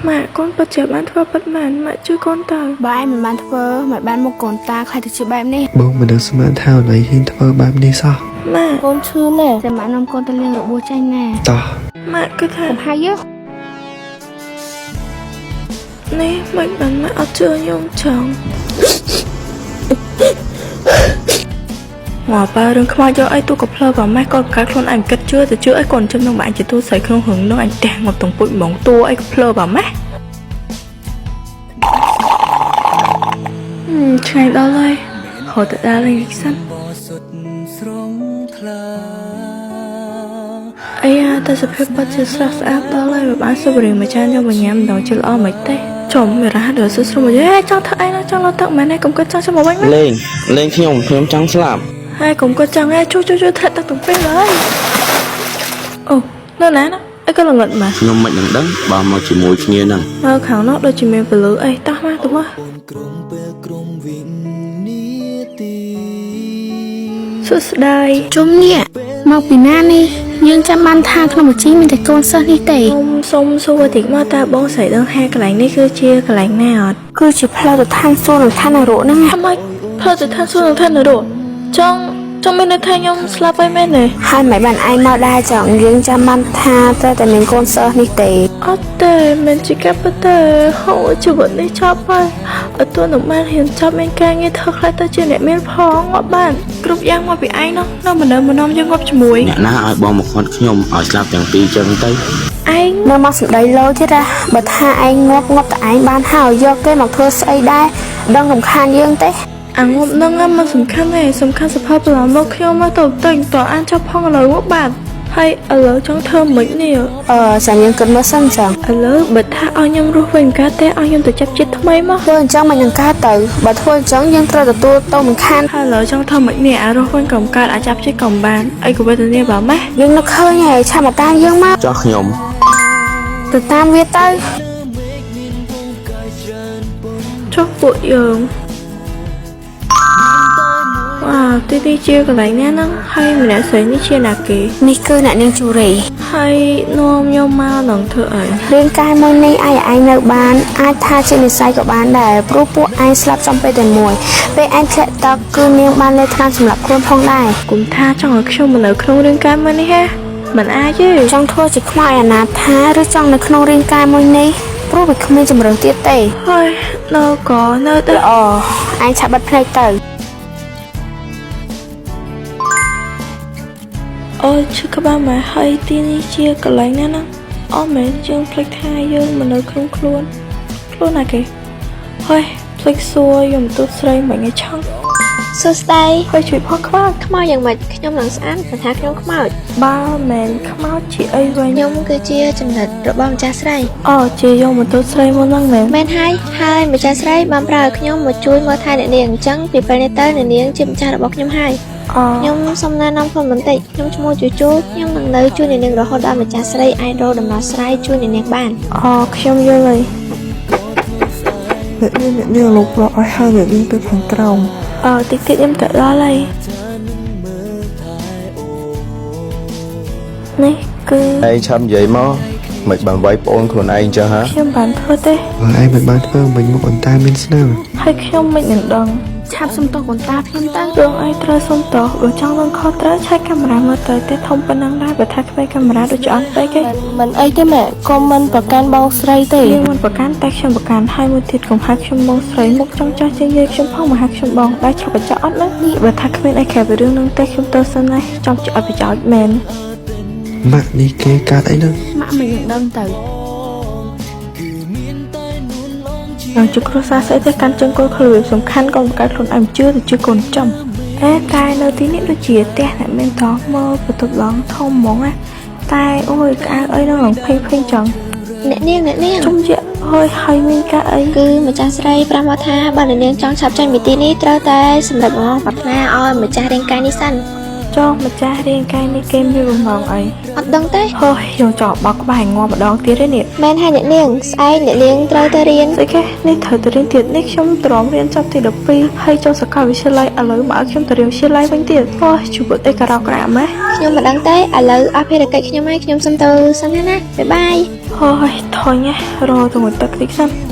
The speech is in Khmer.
ម៉ាក់កូនពិតជាបានធ្វើពិតមែនម៉ាក់ជួយកូនទៅ បើឯងមិនបានធ្វើមិនបានមកកូនតាខ្លាចទៅជាបែបនេះ បងមិនដឹងស្មានថាអូនឯងហ៊ានធ្វើបែបនេះសោះ ម៉ាក់ កូនឈឺណាស់ ចាំម៉ាក់នាំកូនទៅលាងរបួសចេញណា តោះ ម៉ាក់គឺថា កុំហៅយើ នេះមិនបានម៉ាក់អត់ជឿខ្ញុំចង់មកបើរឿងខ្មោចយកអីទូកភ្លើបើម៉េះកូនបង្កើតខ្លួនឯងគិតជឿទៅជឿអីកូនចំនឹងបាក់ជាទូស្រីក្នុងរឿងនឹងអញផ្ទះងាប់ទាំងពុជហ្មងតួអីកភ្លើបើម៉េះឆ្ងាយដល់ហើយហូតទៅដល់លេងសិនអាយ៉ាតែសភាពពិតជាស្រស់ស្អាតដល់ហើយបើបានសុបរៀងមួយចានយកមកញ៉ាំម្ដងជិលអស់មិនទេចំមេរ៉ាដល់សស្រុំយេចង់ធ្វើអីណាចង់លោទឹកមែនទេកុំគិតចង់ចាំមកវិញ លេងលេងខ្ញុំខ្ញុំចង់ស្លាប់ ហើយកុំគិតចង់ឯងជួយជួយជួយធ្លាក់ទឹកទាំងពីរហើយអូនៅណាណាអីក៏ល្ងិតមក ខ្ញុំមិននឹងដឹងបើមកជាមួយគ្នានឹង នៅខាងនោះដូចជាមានពលឺអីតោះមកទៅមកសួស្តី ជុំនេះមកពីណានេះយើងចាំបានថាក្នុងបញ្ជីមានតែកូនសិស្សនេះទេ ខ្ញុំសុំសួរតិចមកតើបងស្រីដឹងថាកន្លែងនេះគឺជាកន្លែងណាអត់ គឺជាផ្លូវទៅឋានសួគ៌និងឋាននរកហ្នឹង ทำไมផ្លូវទៅឋានសួគ៌និងឋាននរកចង់ចង់មានន័យថាខ្ញុំស្លាប់ហើយមែនទេ ហើយមិនបានឯងមកដែរចង់យើងចាំបានថាត្រូវតែមានកូនសិស្សនេះទេ អត់ទេមិនជាការពិតទេហូជីវិតនេះចប់ហើយអត់ទោះនឹងបានរៀនចប់មានការងារធ្វើខ្លះទៅជាអ្នកមានផងងាប់បានគ្រប់យ៉ាងមកពីឯងនោះនៅមិននៅមិននាំយើងងាប់ជាមួយ អ្នកណាឲ្យបងមកខាត់ខ្ញុំឲ្យស្លាប់ទាំងពីរចឹងទៅ ឯង នៅមកសម្ដីលោទៀតណាបើថាឯងងាប់ងាប់តែឯងបានហើយយកគេមកធ្វើស្អីដែរដឹងរំខានយើងទេ អាងាប់នឹងមិនសំខាន់ទេសំខាន់សភៅប្រឡងមកខ្ញុំមកទៅទិញតអានចប់ផងឥឡូវងាប់បានហើយឥឡូវចង់ធ្វើមិននេះ អឺចាំយើងគិតមើលសិនចឹង ឥឡូវបើថាឲ្យខ្ញុំរស់វិញកើតទេឲ្យខ្ញុំទៅចាប់ជាតិថ្មីមក ធ្វើអញ្ចឹងមិននឹងកើតទៅបើធ្វើអញ្ចឹងយើងត្រូវទទួលទោសមិនខាន ហើយឥឡូវចង់ធ្វើមិននេះអារស់វិញក៏មិនកើតអាចចាប់ជាតិក៏មិនបានអីក៏វេទនាបើម៉េះ យើងនឹកឃើញហើយឆាប់មកតាមយើងមក ចោះខ្ញុំ ទៅតាមវាទៅ ចុះពួកយើងវ៉ាវទីនេះជាកន្លែងណាហ្នឹងហើយម្នាក់ស្រីនេះជាណាគេ នេះគឺអ្នកនាងជូរី ហើយនាំខ្ញុំមកនឹងធ្វើអី រាងកាយមួយនេះអាចឲ្យឯងនៅបានអាចថាជានិស័យក៏បានដែរព្រោះពួកឯងស្លាប់ចំពេលតែមួយពេលឯងធ្លាក់ទឹកគឺនាងបានលេថ្នាំសម្រាប់ខ្លួនផងដែរ គុំថាចង់ឲ្យខ្ញុំមកនៅក្នុងរឿងការមួយនេះហ៎មិនអាចទេ ចង់ធ្វើជាខ្មោចអាណាថាឬចង់នៅក្នុងរាងកាយមួយនេះព្រោះវាគ្មានជំរឿទៀតទេ ហើយនៅក៏នៅទៅ ល្អឯងឆាប់បិទភ្នែកទៅ អូឈឺក្បាលម៉ែហើយទីនេះជាកន្លែងណាហ្នឹងអូមែនយើងភ្លេចថាយើងមកនៅក្នុងខ្លួនខ្លួនណាគេហើយភ្លេចសួរយមទូតស្រីមិនឲ្យឆង់ សួស្តី ហើយជួយផងខ្មោច ខ្មោចយ៉ាងម៉េចខ្ញុំនឹងស្អាតមិនថាខ្ញុំខ្មោច បើមែនខ្មោចជាអីវិញ ខ្ញុំគឺជាចំណិតរបស់ម្ចាស់ស្រី អូជាយមទូតស្រីមុនហ្នឹងមែន មែនហើយហើយម្ចាស់ស្រីបានប្រើឲ្យខ្ញុំមកជួយមើលថែអ្នកនាងអញ្ចឹងពីពេលនេះទៅអ្នកនាងជាម្ចាស់របស់ខ្ញុំហើយ អូ ខ្ញុំសូមណែនាំខ្លួនបន្តិចខ្ញុំឈ្មោះជូជូខ្ញុំនឹងនៅជួយអ្នកនាងរហូតដល់ម្ចាស់ស្រីអាចរកដំណោះស្រាយជួយអ្នកនាងបាន អូខ្ញុំយល់ហើយ អ្នកនាងអ្នកនាងលោកប្រុសឲ្យហើយអ្នកនាងទៅខាងក្រោម អឺតិចតិចខ្ញុំទៅដល់ហើយនេះគឺ ឯងឆាប់និយាយមកមិនបានវាយប្អូនខ្លួនឯងចឹងហ่า ខ្ញុំបានធ្វើទេ បើឯងមិនបានធ្វើមិញមកអន្តាមានស្នាម ហើយខ្ញុំមិននឹងដឹង ឆាប់សុំទោសកូនតាខ្ញុំទៅ រឿងអីត្រូវសុំទោសបើចង់នឹងខុសត្រូវឆែកកាមេរ៉ាមើលទៅទេធំប៉ុណ្ណឹងដែរបើថាគ្មានកាមេរ៉ាដូចជាអត់ពេកទេ មិនអីទេម៉ាក់កុំមិនប្រកាន់បងស្រីទេ យើងមិនប្រកាន់តែខ្ញុំប្រកាន់ហើយមួយទៀតកុំហៅខ្ញុំបងស្រីមុខចង់ចាស់ជាងយាយខ្ញុំផងមកហៅខ្ញុំបងដែរឆាប់បញ្ចប់អត់ណានេះបើថាគ្មានអីក្រៅពីរឿងនឹងទេខ្ញុំទៅសិនណាចំជាអត់ប្រយោជន៍មែន ម៉ាក់នេះគេកើតអីហ្នឹង ម៉ាក់មិននឹងដឹងទៅ នឹងជាគ្រួសារស្អីទេកាន់ជើងកូនខ្លួនសំខាន់កូនបង្កើតខ្លួនឯងជឿទៅជឿកូនចំអេតែនៅទីនេះដូចជាផ្ទះអ្នកមានតមើលបន្ទប់ឡងធំហ្មងណាតែអូយក្អៅអីនឹងឡងភេងភេងចឹង អ្នកនាងអ្នកនាង ជុំជាហើយហើយមានការអី គឺម្ចាស់ស្រីប្រាប់មកថាបើអ្នកនាងចង់ឆាប់ចេញពីទីនេះត្រូវតែសម្រេចបំណងប្រាថ្នាឲ្យម្ចាស់រាងកាយនេះសិន ចុះម្ចាស់រាងកាយនេះគេមានបំណងអី អត់ដឹងទេ ហូយយើងចង់បោកក្បាលឲ្យងាប់ម្ដងទៀតទេនេះ មែនហើយអ្នកនាងស្អែកអ្នកនាងត្រូវទៅរៀន ស្អីគេនេះត្រូវទៅរៀនទៀតនេះខ្ញុំទ្រាំរៀនចប់ទី12ហើយចូលសាកលវិទ្យាល័យឥឡូវមកឲ្យខ្ញុំទៅរៀនវិទ្យាល័យវិញទៀតអូយជីវិតអីការ៉ោក្រាម៉េះ ខ្ញុំមិនដឹងទេឥឡូវអស់ភារកិច្ចខ្ញុំហើយខ្ញុំសុំទៅសិនណាណាបាយបាយ ហូយធុញណាស់រទៅមួយទឹកតិចសិន។